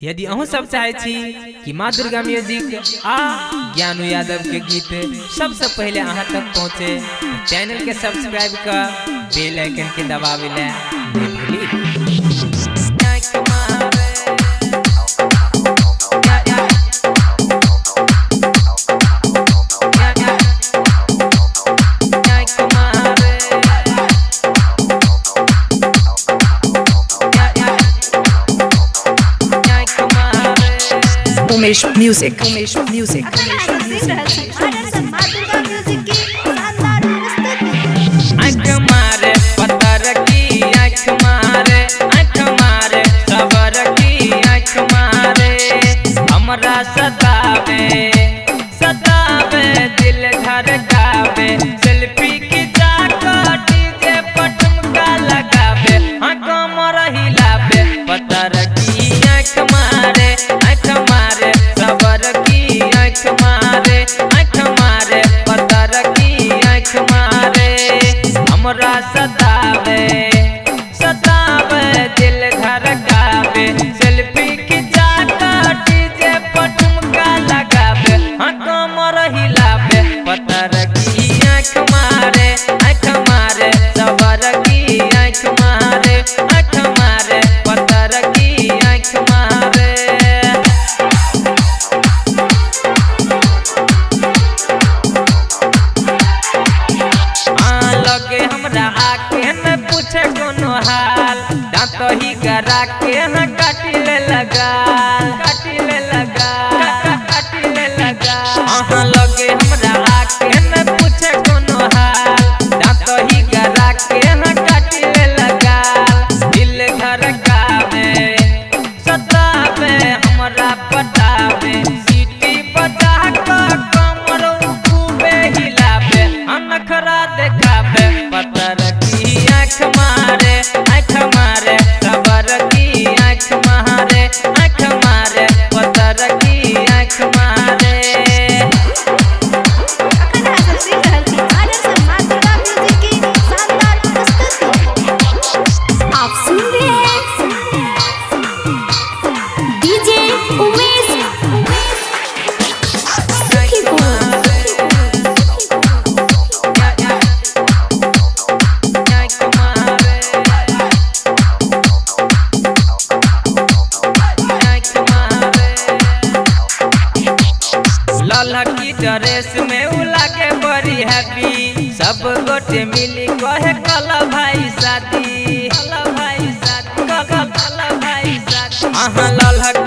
यदि अहूँ सब चाहे छी कि माँ दुर्गा म्यूजिक आ ज्ञानू यादव के गीत सबसे पहले अहाँ तक पहुँचे, चैनल के सब्सक्राइब कर बेल आइकन के दबावे ला नहीं भूली। Umesh music, Umesh music. अखन अहाँ सब सुनि रहल छी आदर्श माँ दुर्गा म्यूजिक की शानदार प्रस्तुति। आँख मारे पत्थर की आँख मारे, आँख मारे सबर की आँख मारे, हमरा सतावे सतावे दिल धड़कावे, सेल्फी खिंचा के डीजे पर ठुमका लगावे, हाँ कमर हिलावे, पत्थर की आँख मारे, आँख मारे सबर की आँख मारे, आँख मारे पत्थर की आँख मारे, हमरा सतावे सतावे दिल धड़कावे, सेल्फी खिंचा के डीजे पर ठुमका लगावे, हाँ कमर हिलावे, पत्थर की आँख मारे, आँख मारे सबर की आँख मारे, आँख मारे पत्थर की आँख मारे। हाँ लगे हमरा आके न पूछे कोनो हाल, दांत ही गरा के हाँ काटिले लगाल, काटिले लगाल, काटिले लगाल। हाँ लगे हमरा आके न पूछे कोनो हाल, दांत ही गरा के हाँ काटिले लगाल, दिल धड़कावे सतावे हमरा पटावे, सीटी बजा के कमर खूबे हिलावे, हम नखरा देखावे, पत्थर की आँख मारे, आँख मारे सबर की आँख मारे, आँख मारे पत्थर की आँख मारे। अखन अहाँ सब सुनि रहल छी आदर्श माँ दुर्गा म्यूजिक की शानदार प्रस्तुति। आप सुन रहे हैं डीजे उमेश सुखीपुर। ललकी ड्रेस में उ लागे बड़ी हैप्पी, सब गोटे मिली कहे कल भाई शादी, कल भाई शादी, कल भाई शादी। अहाँ ललकी